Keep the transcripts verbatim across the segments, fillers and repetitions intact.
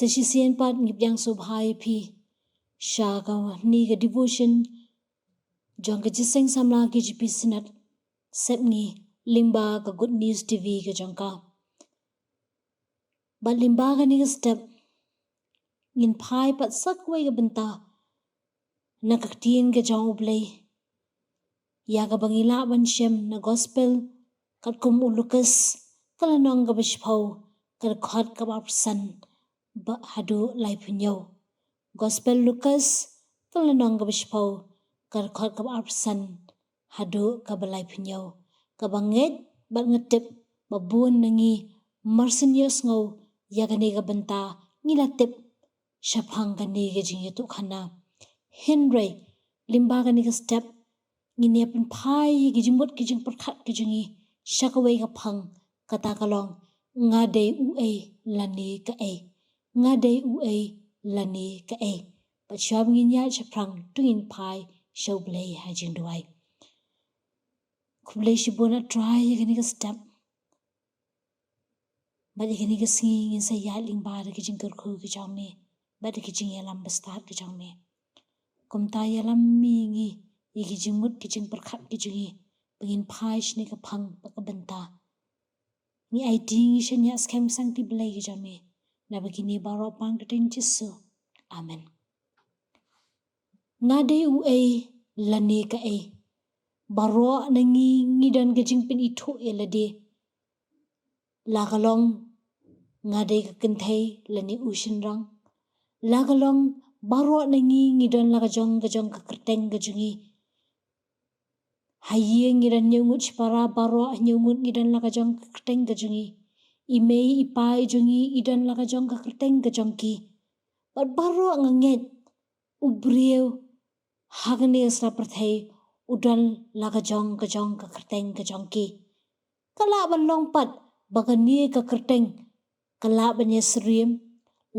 Te shisien pat ngi pdiang sngewbha ïa phi sha kane ka devotion jong ka Jingïaseng Samla K J P Synod Sepngi lyngba ka Good News T V ka jong ka. Bad lyngba kane ka step ngin phai pat sa kawei ka bynta na ka Ktien ka jong U Blei, ïa kaba ngi lah ban shem na Gospel katkum u Lukas, ka lynnong kaba shiphew, ka dkhot kaba arphew san bad haduh laiphew hynñiew. Gospel Lukas, ka lynnong kaba shiphew, ka dkhot kaba arphew san haduh kaba laiphew hynñiew. Kaba ngeit bad nga tip ba bun na ngi mar shen ïohsngew ïa kane ka bynta, ngi la tip shaphang kane ka jingïathuhkhana. Hynrei lyngba kane ka step ngin ïa pynphai ïa ki jingmut ki jingpyrkhat ki jong ngi sha kawei ka phang, kata ka long: Nga dei uei lane kaei? Nga dei uei lane kaei? Bad shuwa ba ngin ïaid shaphrang, to ngin phai sha U Blei ha jingduwai. Khublei shibun A Trai ïa kane ka step. Bad ïa kane ka sngi ngin sa ïaid lyngba da ki jingkyrkhu ki jong me bad da ki jingïalam bastad ki jong me. Kumta ïalam me ïa ngi ïa ki jingmut ki jingpyrkhat ki jong ngi, ba ngin phai shane ka phang bad ka bynta. Ngi aiti, ngi shaniah skhem, Kynrad Blei, ki jong me, naba kine baroh, ha ka kyrteng Jisu. Amen. Nga dei uei lane kaei? Baroh na ngi ngi don ka jingpynithuh ïa lade. La ka long nga dei ka kynthei lane u shynrang. La ka long baroh na ngi ngi don la ka jong ka jong ka kyrteng ka jong ngi. Ha ïing ngi don hynñiew ngut shipara, baroh hynñiew ngut ngi don la ka jong ka kyrteng ka jong ngi. I mei i pa i jong ngi i don la ka jong ka kyrteng ka jong ki. Bad baroh nga ngeit u briew ha kane ka sla pyrthei u don la ka jong ka jong ka kyrteng ka jong ki. Ka lah ban long pat ba kane ka kyrteng ka lah ban ïasyriem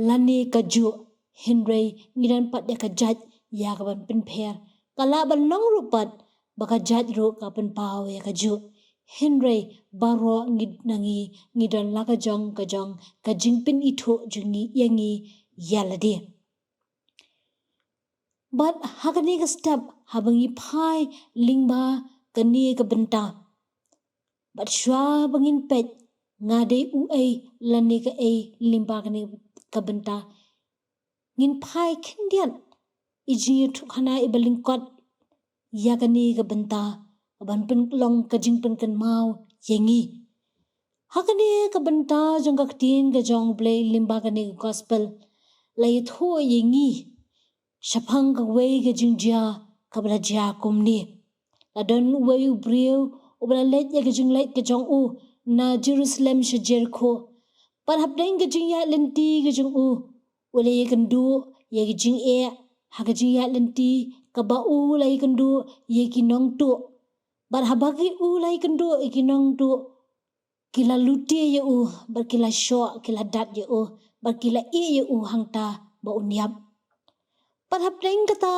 lane ka juh, hynrei ngi don pat ïa ka jait ïa ka ban pynpher. Ka lah ban long ruh pat ba ka jait ruh ka pynpaw ïa ka juh, hynrei baroh ngi na ngi ngi don la ka jong ka jong ka jingpynithuh jong ngi ïa ngi ïa lade. Bad ha kane ka step, haba ngi phai lyngba kane ka bynta, bad shuwa ba ngin peit nga dei uei lane kaei lyngba kane ka bynta, ngin phai khyndiat ïa i jingïathuhkhana iba lyngkot ïa kane ka bynta, ban pynlong ka jingpynkynmaw ïa ngi. Ha kane ka bynta jong ka ktien ka jong U Blei lyngba kane ka gospel, la ïathuh ïa ngi shaphang kawei ka jingjia kaba la jia kumne. La don uwei u briew uba la leit ïa ka jingleit ka jong u na Jerusalem sha Jerikho. Bad hapdeng ka jingïaid lynti ka jong u, u la ïakynduh ïa ka jingeh ha ka jingïaid lynti kaba u la ïakynduh ïa ki nongtuh. Bad haba ki u la ïakynduh ïa ki nongtuh, ki la lute ïa u, bad ki la shoh, ki la dat ïa u, bad ki la ïeh ïa u hangta ba un ïap. Bad hapdeng kata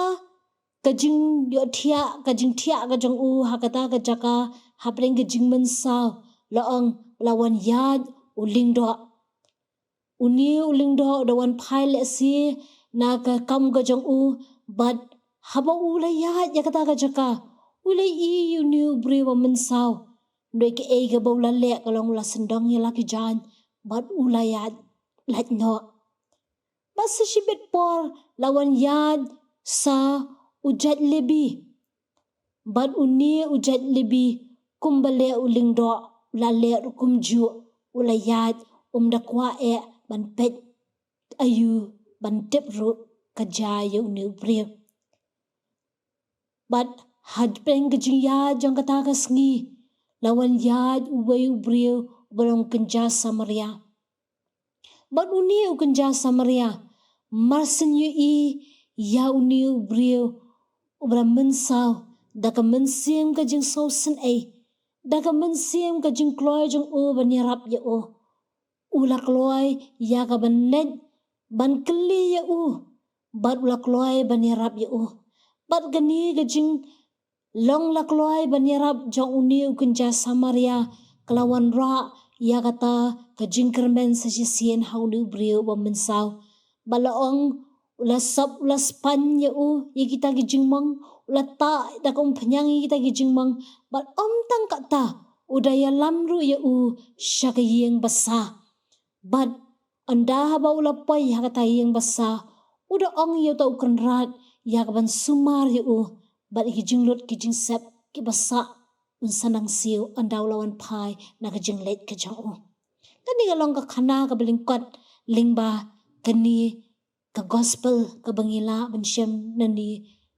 ka jingïohthiah, ka jingthiah ka jong u ha kata ka jaka, hapdeng ka jingmynsaw, la ong la wan ïaid u lyngdoh. Une u lyngdoh u da wan phai lehse na ka kam ka jong u, bad haba u la ïaid ïa kata ka jaka, u la ïohi ïa une u briew ba mynsaw. Hynrei kaei kaba u la leh ka long u la sngewdong ïa la ki jaiñ bad u la ïaid lait noh. Bad sa shibit por la wan ïaid sa u jait Lebi. Bad une u jait Lebi, kumba leh u lyngdoh, u la leh ruh kumjuh, u la ïaid, um da kwah eh ban peit aïu, ban tip ruh ka jia ïa une u briew. Bad hapdeng ka jingïaid jong kata ka sngi, la wan ïaid uwei u briew uba long kynja Samaria. Bad une u kynja Samaria mar shen ïohi ïa une u briew uba la mynsaw, da ka mynsiem ka jingsngewsynei, da ka mynsiem ka jingkloi jong u ban ïarap ïa u, u la kloi ïa ka ban leit ban kylli ïa u, bad u la kloi ban ïarap ïa u. Bad kane ka jinglong la kloi ban ïarap jong une u kynja Samaria ka la wanrah ïa kata ka jingkyrmen sa shisien ha une u briew uba mynsaw. Bad la ong, u la sop, u la spang ïa u ïa kita ki jingmong, u la tah da ka umphniang ïa kita ki jingmong, bad ym tang kata, u da ïalam ruh ïa u sha ka ïing basa. Bad ynda haba u la poi ha kata ka ïing basa, u da ong ïa uta u kynrad ïa kaban sumar ïa u, bad ïa ki jinglut ki jingsep kiba sah un sa nang siew ynda u la wan phai na ka jingleit ka jong u. Kane ka long ka khana kaba lyngkot lyngba kane ka gospel kaba ngi lah ban shem na kane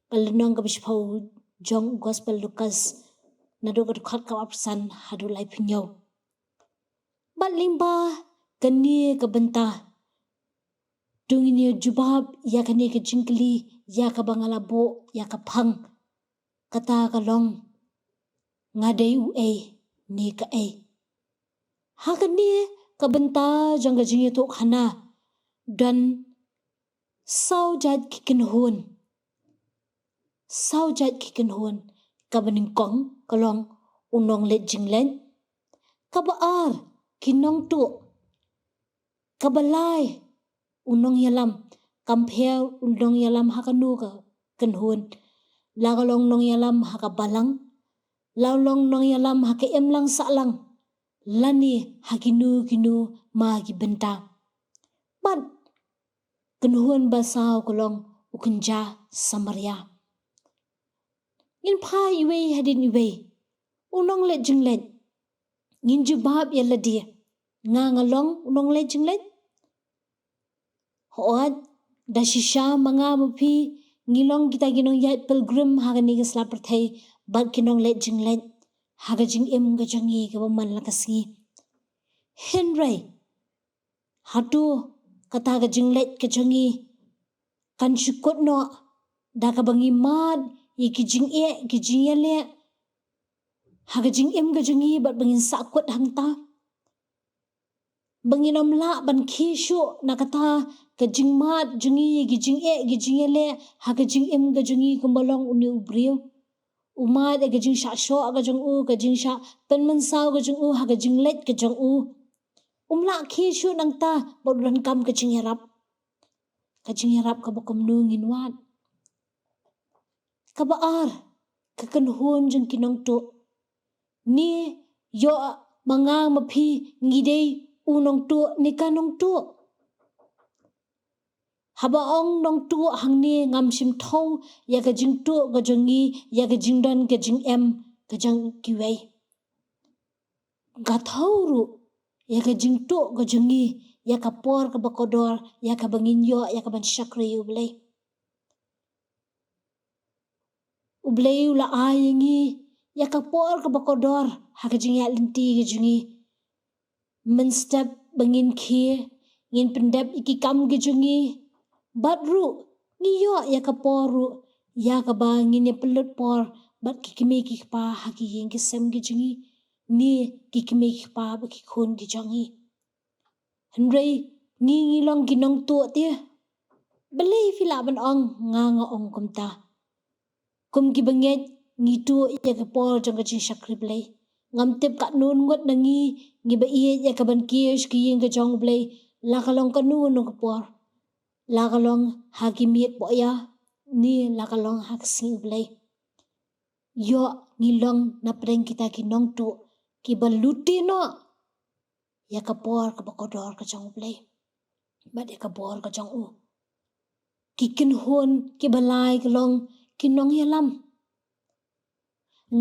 ka lynnong kaba shiphew jong u gospel Lukas, naduh ka dkhot kaba arphew san haduh laiphew hynñiew. Bad lyngba kane ka bynta, to ngin ïa jubab ïa kane ka jingkylli, ïa kaba nga la buh ïa ka phang, kata ka long, nga dei uei ne kaei. Ha kane ka bynta jong ka jingïathuhkhana don saw jait ki kynhun. Saw jait ki kynhun. Kaba nyngkong ka long u nongleit jingleit. Kaba ar, ki nongtuh. Kaba lai, u nongïalam. Kam pher u nongïalam ha kano ka kynhun. La ka long nongïalam ha ka balang, la long nongïalam ha ka imlang sahlang, lane ha kino kino ma ki bynta. Bad kynhun ba saw ka long u kynja Samaria. Ngin phai iwei hadien iwei. U nongleit jingleit. Ngin jubab ïa lade. Nga nga long u nongleit jingleit? Hooid, da shisha ma nga ma phi ngi long kita ki nongïaid pilgrim ha kane ka sla pyrthei, bad ki nongleit jingleit ha ka jingim ka jong ngi kaba man la ka sngi. Hynrei hato kata ka jingleit ka jong ngi kan shu kut noh da kaba ngi mad ïa ki jingeh ki jingïaleh ha ka jingim ka jong ngi bad ba ngin sahkut hangta? Ba ngin ym lah ban khie shuh na kata ka jingmad jong ngi ïa ki jingeh ki jingïaleh ha ka jingim ka jong ngi kumba long une u briew? U mad ïa ka jingshah shoh ka jong u, ka jingshah pynmynsaw ka jong u ha ka jingleit ka jong u. Um lah khie shuh nangta bad u donkam ka jingïarap. Ka jingïarap kaba kumno ngin wad? Kaba ar, ka kynhun jong ki nongtuh. Ne ïoh ma nga ma phi ngi dei u nongtuh ne ka nongtuh? Haba ong nongtuh hangne ngam shym thew ïa ka jingtuh ka jong ngi ïa ka jingdon ka jingem ka jong kiwei. Nga thew ruh ïa ka jingtuh ka jong ngi ïa ka por kaba kordor ïa kaba ngin ïoh ïa kaban shakri ïa U Blei. U Blei u la ai ïa ngi ïa ka por kaba kordor ha ka jingïaid lynti ka jong ngi. Mynstep ba ngin khie, ngin pyndep ïa ki kam ki jong ngi. Bad ruh ngi ïoh ïa ka por ruh ïa kaba ngin ïa pynlut por bad ki kmie ki kpa ha ki ïing ki sem ki jong ngi, ne ki kmie ki kpa bad ki khun ki jong ngi. Hynrei ngi ngi long ki nongtuh te. Balei phi lah ban ong nga nga ong kumta? Kum ki bangeit ngi tuh ïa ka por jong ka jingshakri Blei. Ngam tip katno ngut na ngi ngi ba ïeit ïa kaban kiew sha ka ïing ka jong U Blei, la ka long kano kano ka por, la ka long ha ki miet bok ïa, ne la ka long ha ka sngi U Blei. Ïoh ngi long na pdeng kita ki nongtuh kiba lute noh ïa ka por kaba kordor ka jong U Blei bad ïa ka bor ka jong u. Ki kynhun kiba lai ki long ki nongïalam.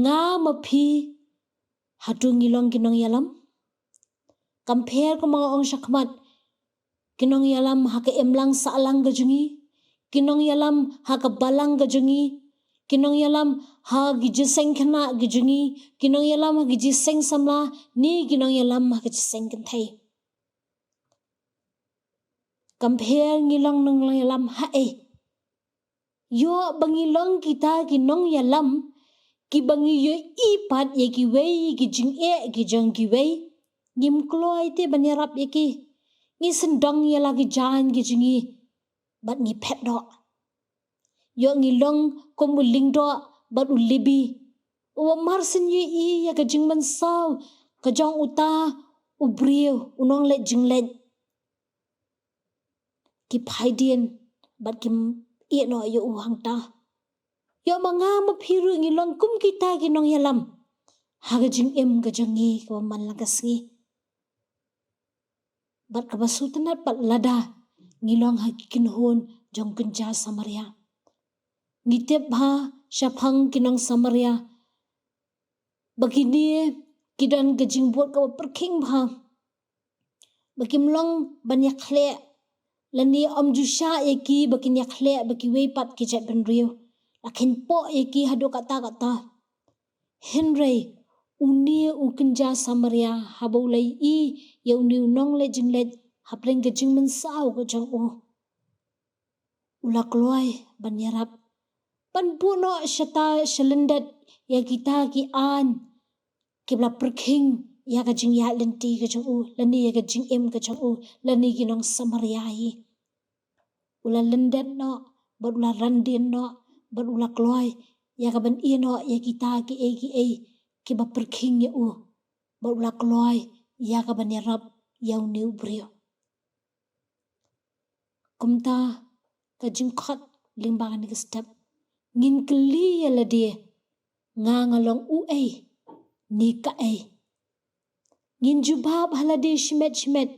Nga ma phi, hato ngi long ki nongïalam? Kam pher kumba nga ong shakhmat, ki nongïalam ha ka imlang sahlang ka jong ngi, ki nongïalam ha ka balang ka jong ngi, ki nongïalam ha ki jingïaseng khynnah ki jong ngi, ki nongïalam ha ki jingïaseng samla, ne ki nongïalam ha ki jingïaseng kynthei. Kam pher ngi long nongïalam haei. Ïoh ba ngi long kita ki nongïalam kiba ngi ïohi pat ïa kiwei ki jingeh ki jong kiwei, ngim kloi te ban ïarap ïa ki. Ngi sngewdong ïa la ki jaiñ ki jong ngi bad ngi phet doh. Ïoh ngi long kum u lyngdoh bad u Lebi, uba mar shen ïohi ïa ka jingmynsaw ka jong uta u briew u nongleit jingleit. ki phaidien bad kim ïeh noh ïa u hangta. Ïoh ma nga ma phi ruh ngi long kum kita ki nongïalam ha ka jingim ka jong ngi kaba man la ka sngi. Bad kaba sngewtynnat pat lada ngi long ha ki kynhun jong u kynja Samaria. Ngi tip ba shaphang ki nong Samaria ba kine ki don ka jingbud kaba pyrkhing ba ba kim long ban ïakhleh, lane ym ju shah ïa ki ba kin ïakhleh bad kiwei pat ki jaitbynriew, la kynpoh ïa ki haduh katta katta. Hynrei une u kynja Samaria, haba u la ïohi ïa une u nongleit jingleit hapdeng ka jingmynsaw ka jong u, u la kloi ban ïarap, ban buh noh shata sha lyndet ïa kita ki aiñ kiba la pyrkhing ïa ka jingïaid lynti ka jong u, lane ïa ka jingim ka jong u, lane ki nong Samaria hi. U la lyndet noh bad u la randien noh bad u la kloi ïa ka ban ïeh noh ïa kita kiei kiei kiba pyrkhing ïa u, bad u la kloi ïa ka ban ïarap ïa une u briew. Kumta ka jingkhot lyngba kane ka step, ngin kylli ïa lade, nga nga long uei ne kaei? Ngin jubab ha lade shimet shimet,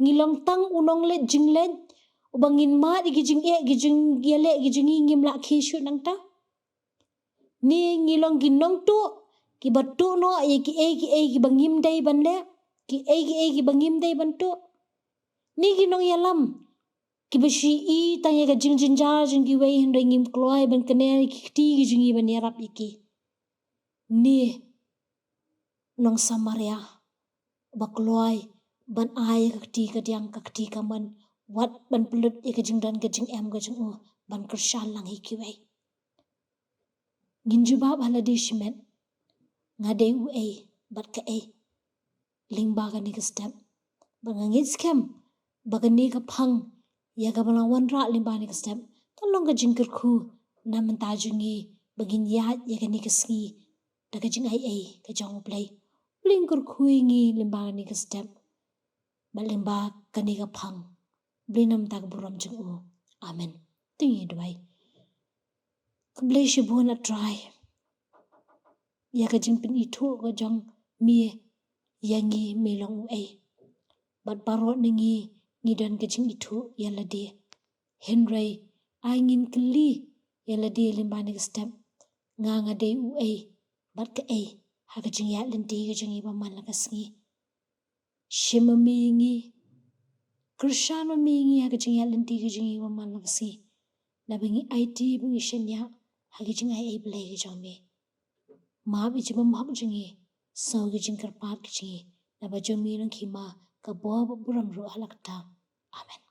ngi long tang u nongleit jingleit uba ngin mad ïa ki jingeh, ki jingïaleh ki jong ngi, ngim lah khie shuh nangta? Ne ngi long ki nongtuh kiba tuh noh ïa kiei kiei kiba ngim dei ban leh, kiei kiei kiba ngim dei ban tuh? Ne ki nongïalam kiba shu ïohi tang ïa ka jingjynjar jong kiwei, hynrei ngim kloi ban kner ïa ki kti ki jong ngi ban ïarap ïa ki? Ne nong Samaria ba kloi ban ai ïa ka kti kadiang, ka kti kamon, wat ban pynlut ïa ka jingdon ka jingem ka jong u ban kyrshan lang ïa kiwei? Ngin jubab ha lade shimet, nga dei uei bad kaei lyngba kane ka step. Bad nga ngeit skhem ba kane ka phang ïa kaba la wanrah lyngba kane ka step kan long ka jingkyrkhu na bynta jong ngi ba ngin ïaid ïa kane ka sngi da ka jingaiei ka jong U Blei. U Blei un kyrkhu ïa ngi lyngba kane ka step bad lyngba kane ka phang. Blei na bynta ka burom jong u. Amen. To ngin duwai. Khublei shibun A Trai ïa ka jingpynithuh ka jong me ïa ngi me long uei. Bad baroh na ngi ngi don ka jingithuh ïa lade. Hynrei ai ngin kylli ïa lade lyngba kane ka step, nga nga dei uei bad kaei ha ka jingïaid lynti ka jong ngi ba man la ka sngi. Shim ma me ïa ngi, kyrshan ma me ïa ngi ha ka jingïaid lynti ka jong ngi ba man la ka sngi, naba ngi aiti ba ngi shaniah ha ka jingaiei Blei ka jong me. Map ïa ki jingmynhok jong ngi, sngew ki jingkyrpad ki jong ngi, naba jong me long ki hima, ka bor bad burom ruh ha la katta. Amen.